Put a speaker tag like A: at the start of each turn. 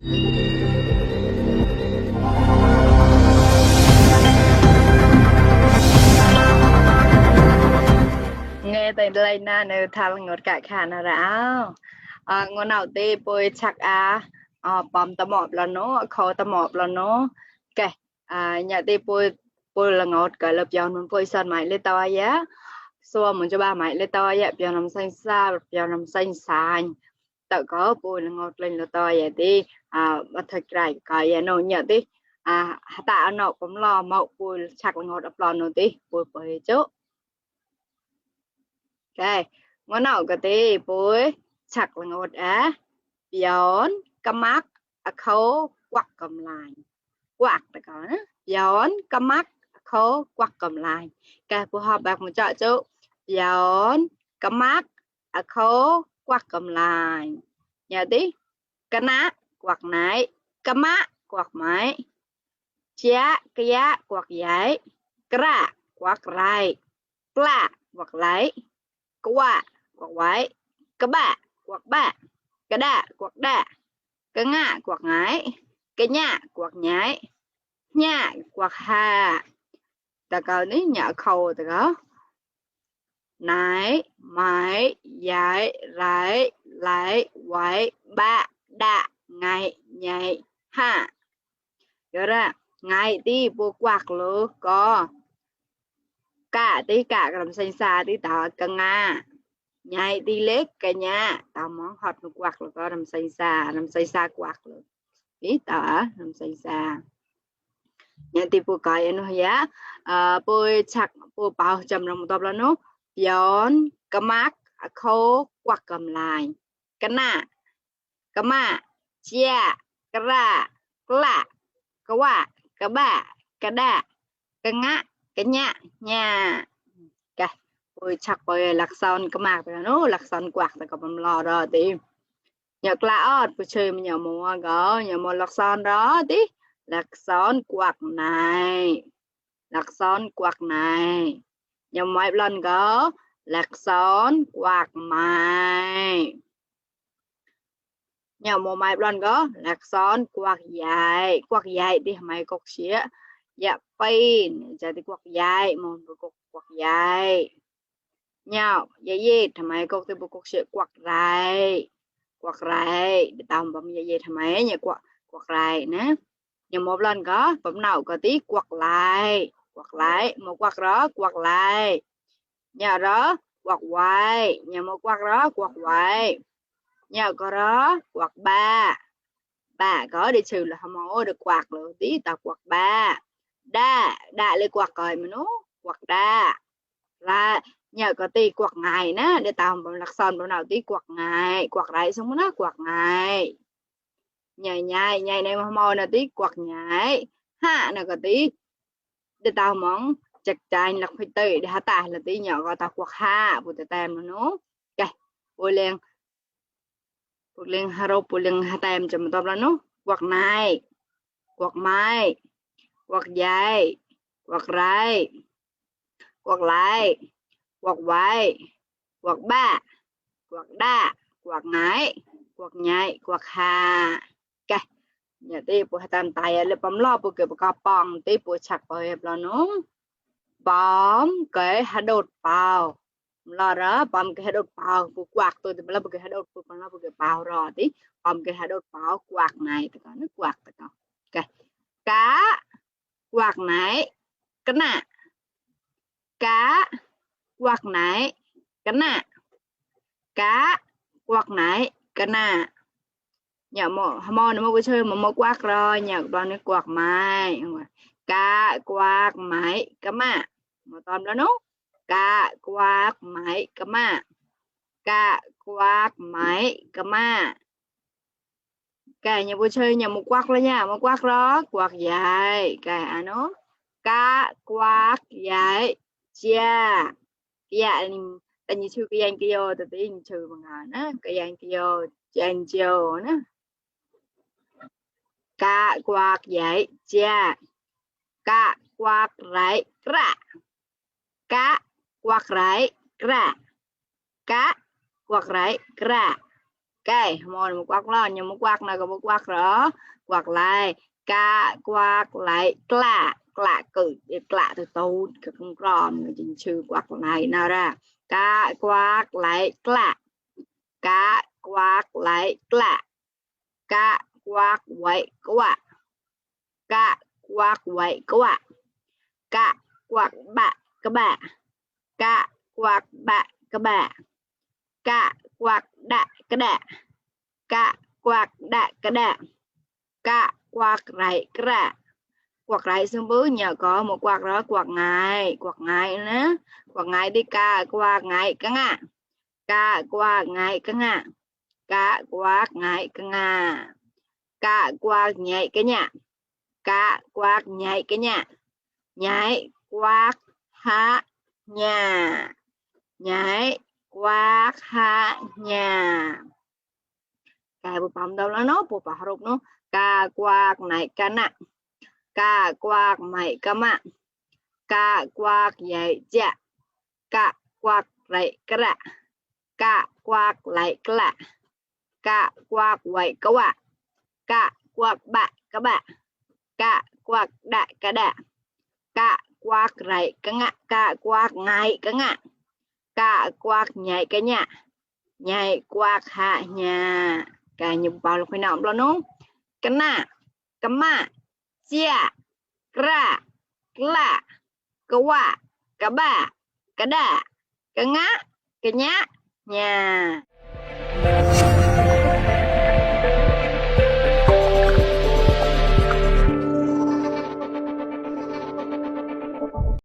A: nghe tên đây na nơi thằng ngọt cả khả nào ráo ngọn nào tê bôi chắc bom tơ mọp là nó kho tơ mọp là nó cái nhà tê bôi bôi là ngọt cái lập giòn mình bôi sân mày lên tao giá xua mình cho ba mày lên tao giá giờ nằm xanh xa giờ nằm xanh xanh tự có bôi là ngọt lên là tao vậy đi bắt thật lại cái nó nhận đi tạ nó cũng lo mậu bôi chắc là ngọt ập lon nó đi bôi bôi chứ cái ngón nào cái tê bối chặt là ngột gión cắm mắt khâu quặt cầm lại quạt là có gión cắm mắt khâu quặt cầm lại cái phù hợp bạc một chợ chú gión cắm mắt khâu quặt cầm lại nhà tí cái nát quạt nãy cắm mắt quạt máy chia cái giá quạt giấy kra quạt rai pla quạt lấy quá quạt quái cái bạ cái đa quạt đa cái ngã quạt ngái cái nhạ quạt nhái nhạ quạt hà ta câu ní nhạ khâu ta có nái máy giải rải lại quái ba đa ngày nhảy ha rồi ra ngày đi bộ quạt lô có cả tí cả làm xanh xa tí tao cân nhai đi lết cả nhà tao món hot nó quạt là có làm xay xa quạt luôn ý tao làm xay xa nhà thì phụ coi nó giá bôi chặt bôi bao chầm lòng tập là nó gión cái mát khô quạt cầm lại cái nà cái mà chia cái ra cái lạ cái quả cái bạ cái đa cái ngã cái nhạ nhà cái bôi chặt bôi lạc son cái mạc là nó lạc son quạt là có bầm lò rồi thì nhật là ớt bôi chơi mình nhờ mua gỡ nhờ mua lạc son đó tí lạc son quạt này lạc son quạt này nhờ mấy lần gỡ lạc son quạt mày nhờ một mấy lần gỡ lạc son quạt dài thì mày cục xía dạ pin giờ thì quạt dài một cục quạt dài nhau dâyทำไมก็จะบุกเสียกวักไรตามผมdâyทำไมเนี่ยกวักไรนะnhưng một lần có bấm nào có tí quạt lại một quạt đó quạt lại nhà đó quạt quay nhà một quạt đó quạt quay nhà có đó quạt ba có đi trừ là không có được quạt rồi tí tao quạt ba đa lên quạt rồi mà nó quạt đa là nhờ có tí quạt ngày ná để tao bằng lạc son bằng nào tí quạt đấy xong nó quạt ngày nhảy này mà mò là tí quạt nhảy ha là có tí để tao món chặt chanh là phải tươi để hạ tải là tí nhỏ gọi tao quạt ha bùi tè tem nó cái bùi lên haro bùi lên hạ tem cho mình tao là nó quạt này quạt mai quạt dài quạt rai quạt lại quạt quay quạt ba quạt đa quạt ngái quạt nhảy quạt hà cái nhà tí bùi tam tay là bấm lo bùi kiểu bùi bong tí bùi chặt bùi hẹp là nó bấm cái hạt đột bao lo đó bấm cái hạt đột bao bùi quạt tôi thì là bùi cái hạt đột bùi là bùi cái bao rồi tí bấm cái hạt đột bao quạt này thì có nước quạt thì có cái cá quạt này cái nè cá quạt này cái nè cá quạt này cái nè nhà mò nó mới chơi mà mò quạt rồi nhà đoàn nó quạt mai cá quạt máy cái mà toàn đó nó cá quạt máy cái mà cá quạt máy cái mà cái nhà vui chơi nhà một quạt rồi nha một quạt đó quạt dài cái nó cá quạt dài chia dạ tại như chưa cái anh kia từ tí trừ bằng hàng á cái anh kia chèn chiều nữa cá quạt dài chia cá quạt rải ra cá quạt rải ra cá quạt rải ra cái mòn một quạt lo nhưng một quạt nào có một quạt rõ quạt lại ca quạt lại lạ cử lạ từ tàu cái con ròm chính chữ quạt lại nào ra ca quạt lại cá quạt lại cá quạt vậy quạt cá quạt vậy quạt cá quạt bạ các bạn cá quạt bạ các bạn cá quạt đạ cái đạ cá quạt đạ cái đạ cá quạt rải cái rạ quạt rải xương bứ nhờ có một quạt đó quạt ngày nữa quạt ngày đi cá quạt ngày cái ngà cá quạt ngày cái ngà cá quạt ngày cái ngà cá quạt nhảy cái nhà cá quạt nhảy cái nhà nhảy quạt hạ nhà nhảy quạt hạ nhà cái bộ phận đâu nó bộ phận rụt nó cá quạt này cái nè cá quạt mày cái mà cá quạt nhảy dạ cá quạt lại cái lạ cá quạt lại cái lạ cá quạt vậy các bạn cá quạt bạ các bạn cá quạt đại cái đạ cá quạt rải cái ngạ cá quạt ngày cái ngạ cá quạt nhảy cái nhà nhảy quạt hạ nhà cái nhung bao là phải nào đó nó cái nà cái mà chia ra la cái quả cái bà cái đà cái ngã cái nhá nhà